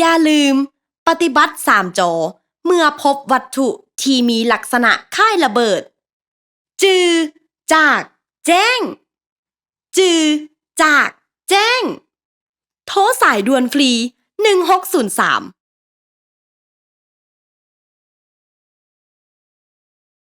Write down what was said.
ຢ່າລືມປະຕິບັດສາມຈ ເມື່ອພົບວັດຖຸທີ່ມີລັກສະນະຄ້າຍລະເບີດ. ຈື່ຈາກແຈ້ງ. ຈື່ຈາກແຈ້ງ. ໂທສາຍດ່ວນຟຣີ ໜຶ່ງຫົກສູນສາມ